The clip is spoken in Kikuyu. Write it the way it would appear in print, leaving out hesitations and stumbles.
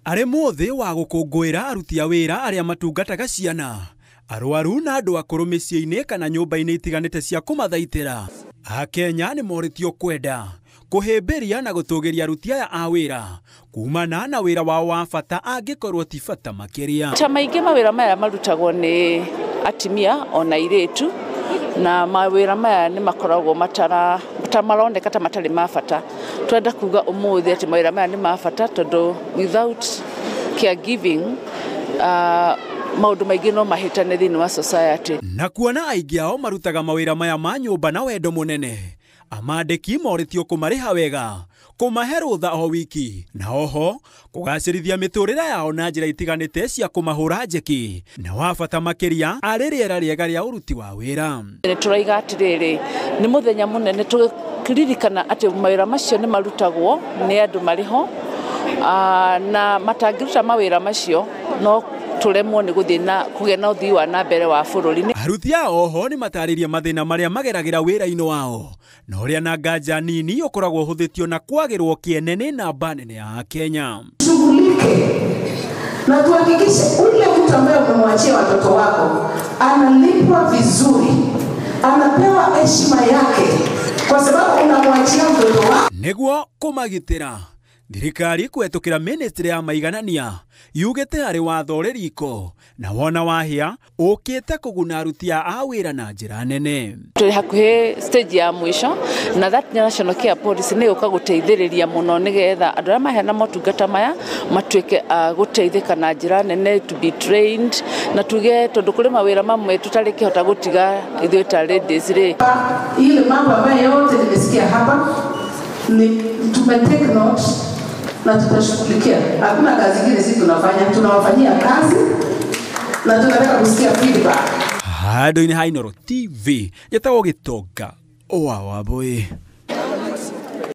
Arĩ mũthĩ wa gũkũngũĩra aruti a wĩra arĩa matungataga ciana, arwaru na andũ akũrũ mĩciĩ-inĩ kana nyũmba-inĩ itiganĩte cia kũmathaitĩra. Akenya nĩ morĩtio kwenda kũhĩmbĩria na gũtũgĩria aruti aya a wĩra kumana na wĩra wao wa bata angĩkorwo ti bata makĩria. Ta maingĩ mawĩra maya marutagwo nĩ atimia ona airĩtu, na mawĩra maya nĩ makoragwo matara ta maroneka ta matarĩ ma bata. Twenda kuga ũmũthĩ atĩ mawĩra maya nĩ ma bata tondũ without caregiving maũndũ maingĩ no mahĩtane thĩinĩ wa society. Na kuona aingĩ ao marutaga mawĩra maya ma nyũmba na wendo mũnene, amandĩki morĩtio kũmarĩha wega, kũmahe rũtha o wiki, na oho kũgacĩrithia mĩtũrĩre yao na njĩra itiganĩte cia kũmahũra njeki, na wa bata makĩria arĩ rĩera rĩega rĩa ũruti wa wĩra. Nĩ tũraiga atĩrĩrĩ, nĩ mũthenya mũnene tũkĩririkana atĩ mawĩra macio nĩ marutagwo nĩ andũ marĩ ho, na matangĩruta mawĩra macio no tũremwo nĩ gũthiĩ na kũgĩa na ũthii wa na mbere wa bũrũri. Aruti a oho nĩ matarĩria mathĩna marĩa mageragĩra wĩra-inĩ wao, na ũrĩa na nganja nini ũkoragwo ũhũthĩtio na kwagĩrwo kĩene nĩ namba nene ya Kenya. Shughulike na tuhakikishe ule mtu ambaye umemwachia watoto wako analipwa vizuri, anapewa heshima yake, kwa sababu unamwachia mtoto wako. Nĩguo kũmagitĩra, thirikari kũhetũkĩra ministry ya maiganania yugĩte harĩ watho ũrĩ riko na wona wahĩa ũkĩte kũguna aruti a wĩra na njĩra nene. Tũrĩ hakuhĩ stage ya mũico, na that national care policy nĩ ĩgũka gũteithĩrĩria mũno nĩgetha andũ arĩa maheana motungata maya matuĩke a gũteithĩka na njĩra nene, to be trained, na tuge tondũ kũrĩ mawĩra mamwe tũtarĩkĩhota gũtiga ithuĩ ta ladies rĩ. Ile mambo ambayo yote nimesikia hapa ni tume take note na tutashughulikia. Hakuna kazi nyingine sisi tunafanya, tunawafanyia kazi na tunataka kusikia feedback. Handũ-inĩ ha Inooro TV, njĩtagwo Gĩtonga wa Wambũi.